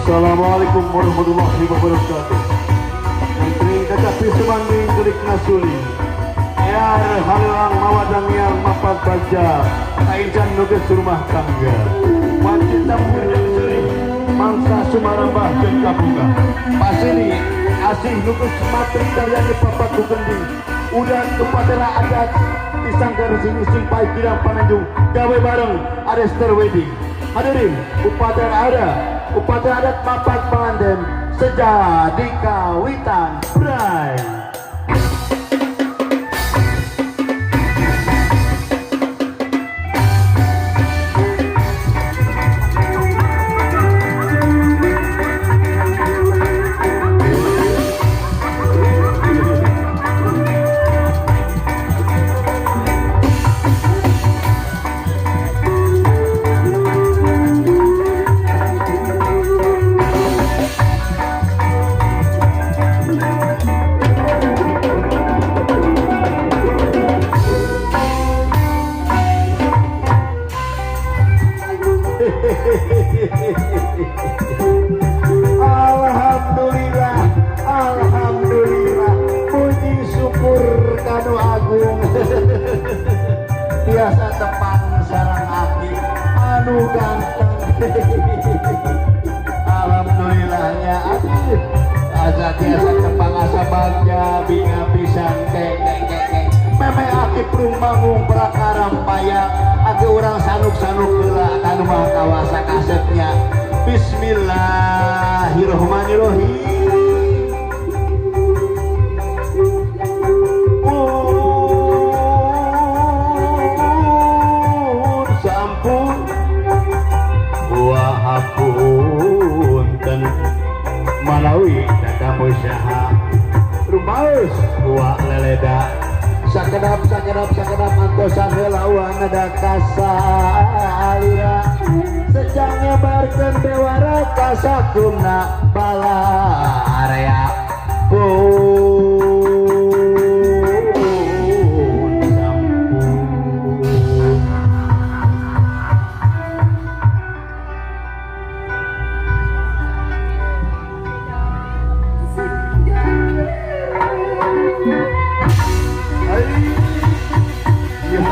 Assalamualaikum warahmatullahi wabarakatuh. Menteri kacapi sumanding kelik nasuli. Ear halelang mawadang yang mapak baja. Kaincan nuges rumah tangga. Wanci campur jeung seuri. Mangsa sumarambah jeung kabunga. Pasini asih nuges matri karyani papak ku gending. Udan upatera adat disanggar sing sing pai kidang pananjung gawe bareng Arester Wedding. Hadirin, upacara adat mapak pengantin sejadi kawitan bray. Alhamdulillah, alhamdulillah, puji syukur kanu agung. Biasa tepang sareng aki anu ganteng. Alhamdulillahnya aduh, asa tiasa tepang asa bagja binga pisan kek kek kek kek. Meme aki prung bangung prakaram payang aki urang sanuk-sanuk heula kanu maha kawasa kasepnya. Bismillahirrahmanirrahim. Pun sampun wahapunten malawi tatamu saha rumaos wa leleda sakedap sakedap sakedap antosan heula wa nada kasalira sejang nyebarkeun bewara kasakumna balarea pun sampun. Hai. Ya. Eh.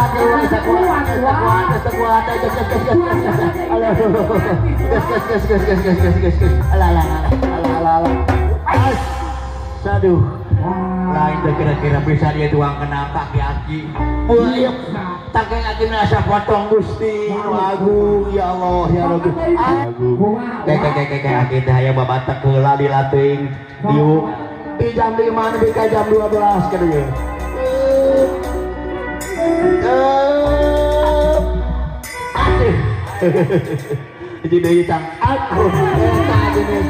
Kira-kira bisa kuat, bisa kuat, bisa kuat, gas gas gas gas gas gas. Alah, gas gas gas gas gas gas gas gas gas. Alah alah alah alah alah alah. As, aduh. Lain teh kira-kira bisa dia tuang kena kaki aki. Wah, iya, tangkai aki nasa potong Gusti nu agung, ya Allah ya Rabbi. Agung. Kayak kayak kayak kayak aki teh hayang babatek heula di lateuing diuk di jam 5 nepi ka jam 12 ka dieu. Aduh. Jadi deui cang. Aduh, eta jenis.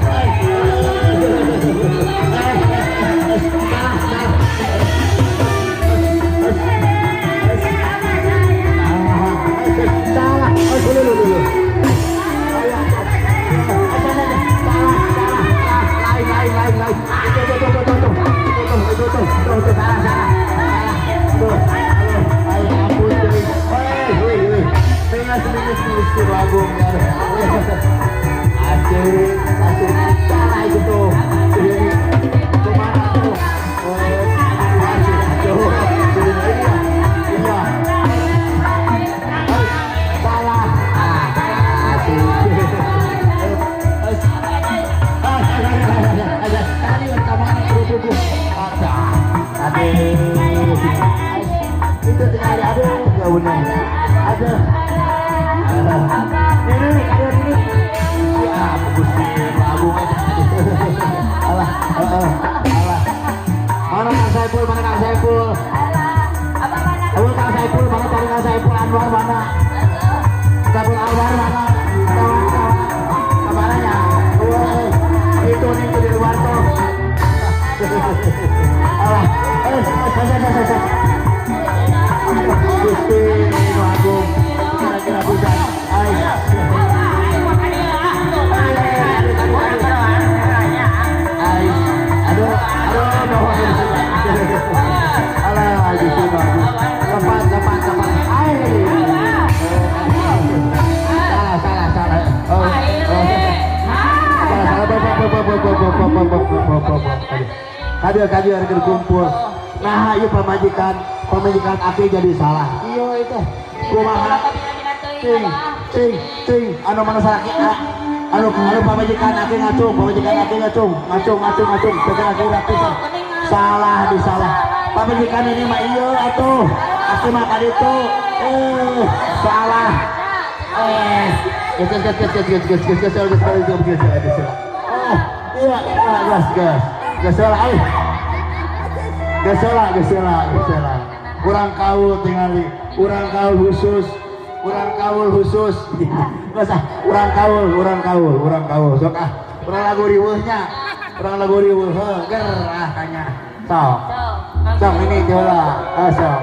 Salah. Oh, dulu dulu dulu. Salah, salah, lain, lain, lain, lain. Itu, itu, itu, itu, itu, itu, itu, itu, itu, itu, salah, salah, salah. Tuh, aduh, ayo ampun, jadi, wih, wih, wih. Minus, minus, minus, tuh agung, ya. Asik, asik, salah itu tuh. Ini, kemana tuh? Asik, tuh. Iya, iya. Salah. Asik. Tadi pertama aduh, itu tinggal aduh, nggak benar. Ada. Ini, ada ini. Ya, bagus agung aja. Alah, alah. Mana Kang Saipul? Mana Kang Saipul? Ayo Kang Saipul, mana tadi Kang Saipul Anwar mana? Saipul Anwar mana? Kawan, kawan. Kemana ya? Woi, itu nih itu di luar tuh. Alah, eh, saya, saya, saya. Gusti nu agung, kira-kira bisa. Ay. Ay, aduh, aduh, nuhun. Alah, Gusti nu agung. Lepas, lepas, lepas. Ay. Salah, salah, salah. Oh, oh. Salah, salah, bapak, bapak, bapak, bapak, bapak, bapak, bapak. Kadieu, kadieu, keur kumpul. Nah, ieu pamajikan, pamajikan aki jadi salah. Iya itu. Kumaha? Cing, cing, cing. Anu mana salaki? Anu, anu pamajikan aki ngacung, pamajikan aki ngacung, ngacung, ngacung, ngacung. Pegang aki pisan. Salah di salah. Pamajikan ini mah iya atuh. Aki mah kaditu. Eh, salah. Eh, gas gas gas gas gas gas gas gas gas gas gas gas gas gas. Oh, iya, gas gas. Gas salah, ayo. Gas salah, gas salah, gas salah. Kurang kaul tingali, kurang kaul khusus, kurang kaul khusus. Geus ah, urang kaul, urang kaul, urang kaul. Sok ah, urang lagu riweuhnya. Urang lagu riweuh, heuh, ger ah kanya. Sok. Sok ini heula. Ah, sok.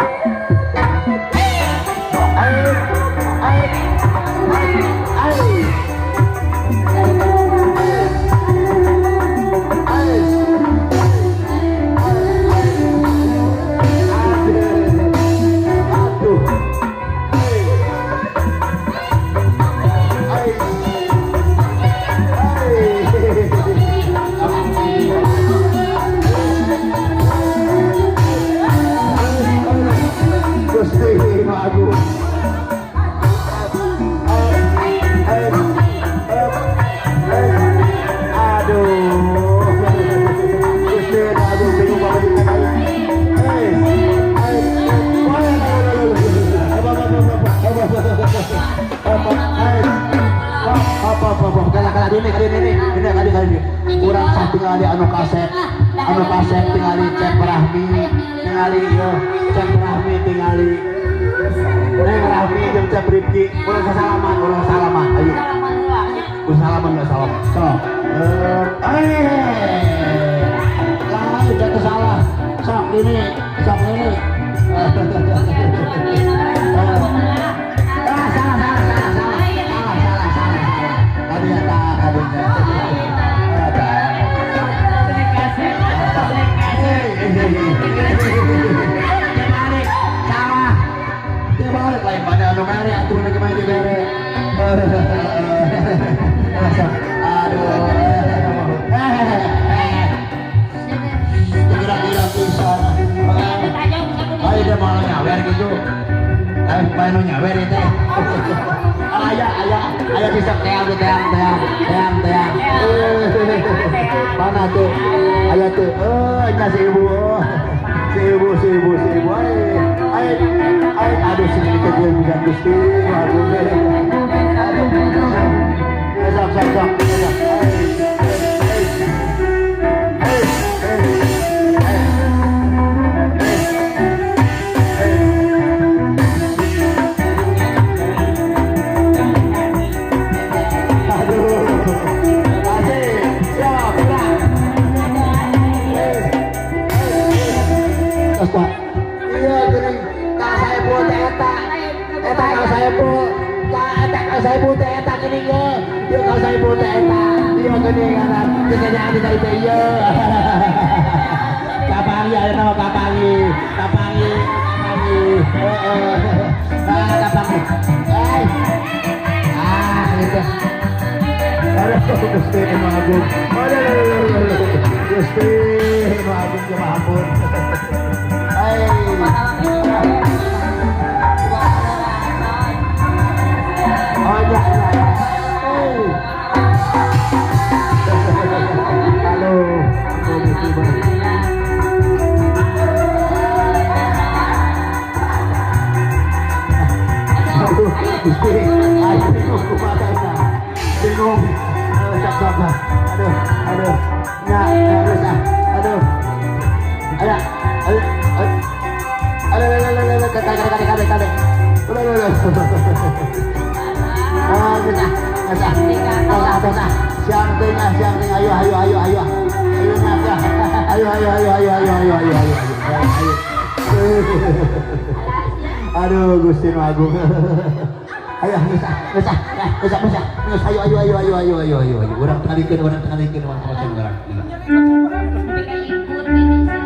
Ayo, ayo, ayo. Ayo. Aduh. Ay. Ay. Gusti nu agung. Aduh. Gusti nu agung bingung pamajikan aing. Eh, eh, apa apa apa apa kalah kalah ini kali ini ini kali kali ini kurang sah tingali anu kasep tingali Cep Rahmi tingali yo Cep Rahmi tingali Neng Rahmi jeung Cep Rifki urang sasalaman, urang salaman, ayo urang salaman enggak salam sok eh lah jatuh salah sok ini sok ini. Ah, salah salah salah salah salah salah salah salah kadinya tak kadinya salah dia balik lain pada anu mere atuh lagi main di mere. Aduh, kira-kira pisan. Ayo dia mau nyawer gitu. Bae nu nyawer ieu teh. Aya aya aya bisa teang teang teang teang teang. Mana tuh? Aya tuh. Eh, nya si ibu. Si ibu, si ibu, si ibu. Ai ai ai aduh sini teh gue bisa Gusti. Aduh. Sok sok sok. Ai ai ai. Ai. Aduh. Asik. Siap, gerak. Terus, Pak. Iya, geuning. Kang Saepul teh eta. Eta Kang Saepul. Ka eta Kang Saepul teh eta geuning ye. Ieu Kang Saepul teh eta. Ieu geuning anak. Geus di tadi teh ieu. Kapangi ayeuna mah kapangi. Kapangi. Kapangi. Heeh. Ah, kapangi. Eh. Ah, gitu. Aduh, Gusti nu agung. Aduh, aduh, aduh, aduh. Gusti nu agung jemaah ampun. Hai. Oh iya, iya, iya. Hey. Halo, ampun Gusti Bang. Aduh, Gusti, ayo bingung kumaha eta. Bingung. Eh, sok sok lah. Aduh, aduh. Nya, geus ah. Aduh. Ayo, ayo, ayo. Aduh, aduh, aduh, aduh, kade, kade, kade, kade. Aduh, aduh, aduh. Ah, geus ah, geus ah. Tos ah, tos ah. Siang teuing ah, siang teuing. Ayo, ayo, ayo, ayo. Ayo nya ah. Ayo, ayo, ayo, ayo, ayo, ayo, ayo, ayo, ayo. Ayo. Aduh, Gusti nu agung. Ayo, geus ah, geus ah, geus ah, geus ah, geus ayo, ayo, ayo, ayo, ayo, ayo, ayo, ayo. Urang tingalikeun, urang tingalikeun, urang tingalikeun urang. Ikut ini sih.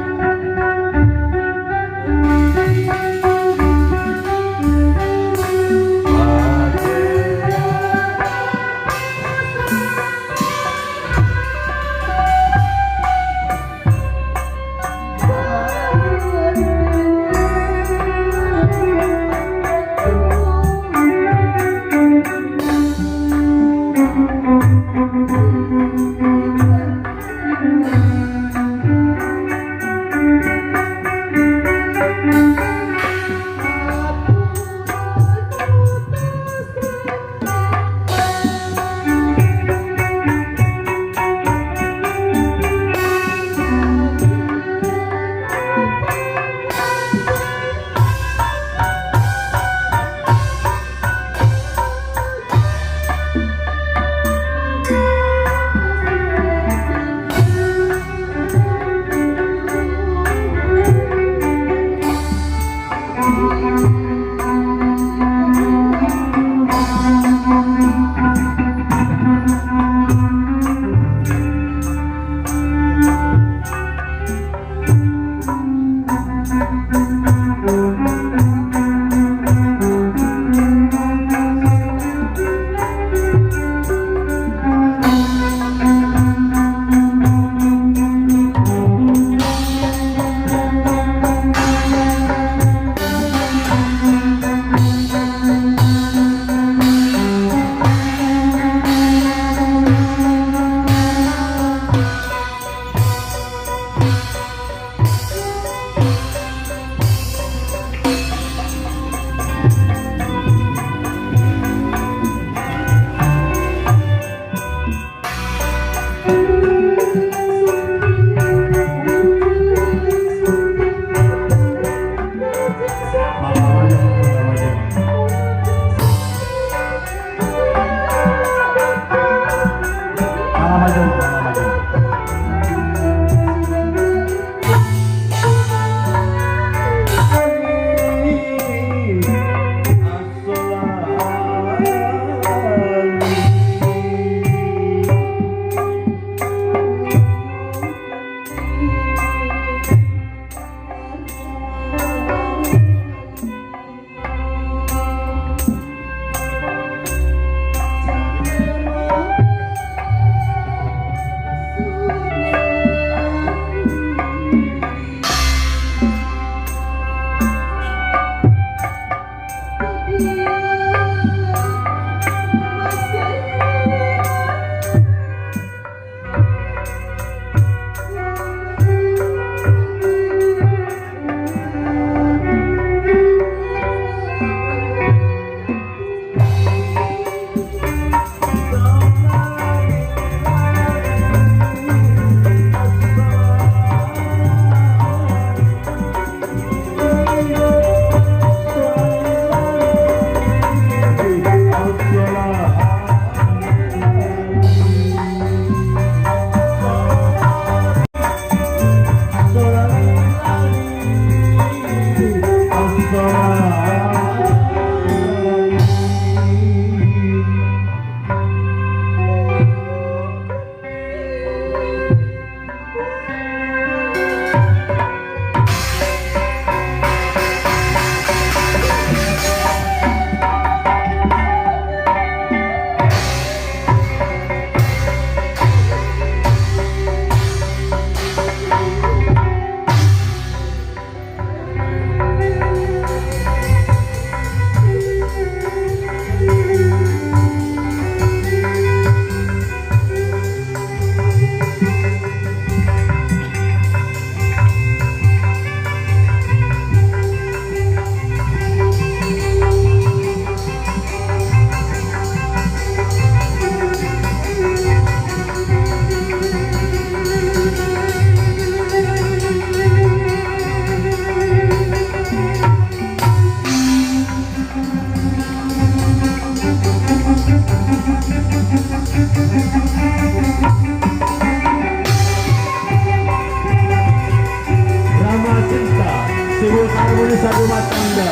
Keharmonisan rumah tangga,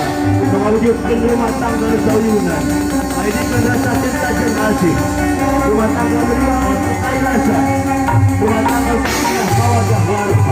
mewujudkan rumah tangga nu sauyunan, ngahijikeun rasa cinta jeung asih. Rumah tangga berjuang untuk rasa. Rumah tangga sakinah mawaddah warahmah.